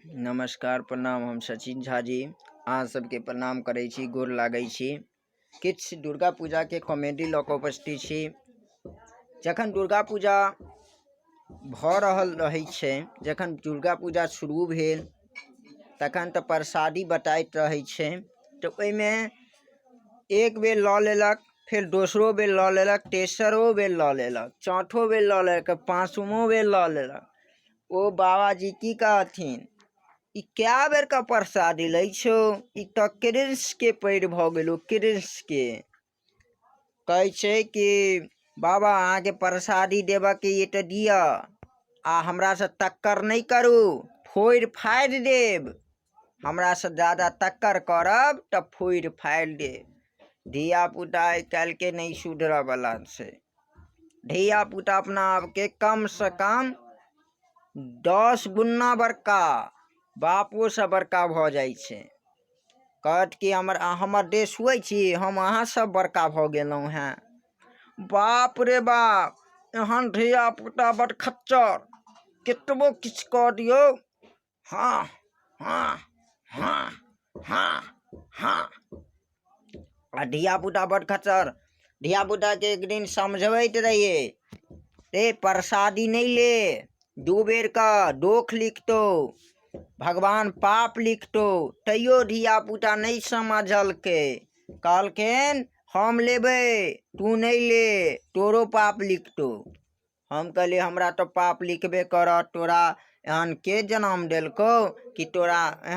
नमस्कार, प्रणाम। हम सचिन झा जी अहाँ सबके प्रणाम करै छी, गोर लागै छी। किछु दुर्गा पूजाके कॉमेडी लऽ कऽ उपस्थित छी। जखन दुर्गा पूजा भऽ रहल रहै छै, जखन दुर्गा पूजा शुरू भेल, तखन तऽ प्रसादी बँटाइत रहै छै। तऽ ओहिमे एक बेर लऽ लेलक, फेर दोसरो बेर लऽ लेलक, तेसरो बेर लऽ लेलक, चौथो बेर लऽ लेलक, पाँचमो बेर लऽ लेलक। ओ बाबाजी की कहथिन, ई कए बेरके प्रसादी लै छौ? ई तऽ कृष्णके पैर भऽ गेलौ। कृष्णके कहै छै कि बाबा, अहाँके प्रसादी देबऽके ये तऽ दिअ, आ हमरासँ टक्कर नहि करू, फोड़ि फाड़ि देब। हमरासँ जादा टक्कर करब तऽ फोड़ि फाड़ि देब। धियापुता आइ काल्हिके नहि सुधरऽवला छै। धियापुता अपना आपके कमसँ कम 10 गुना बड़का, बापोसँ बड़का भऽ जाइ छै। कहत कि हमर देह छुअै छी, हम अहाँसँ बड़का भऽ गेलहुँ हेँ। बाप रे बाप, एहन धियापुता बड़ खच्चर, कतबो किछु कऽ दियौ, हँ हँ हँ हँ हँ। आ धियापुता बड़ खच्चर। धियापुताके एक दिन समझबैत रहियै, रे, प्रसादी नहि ले दू बेरके, दोख लिखतौ भगवान, पाप लिखतौ। तैयो धियापुता नहि समझलकै। कहलखिन, हम लेबै, तू नहि ले, तोरो पाप लिखतौ। हम कहलियै, हमरा तऽ पाप लिखबे करत, तोरा एहन के जनम देलकौ कि तोरा एहन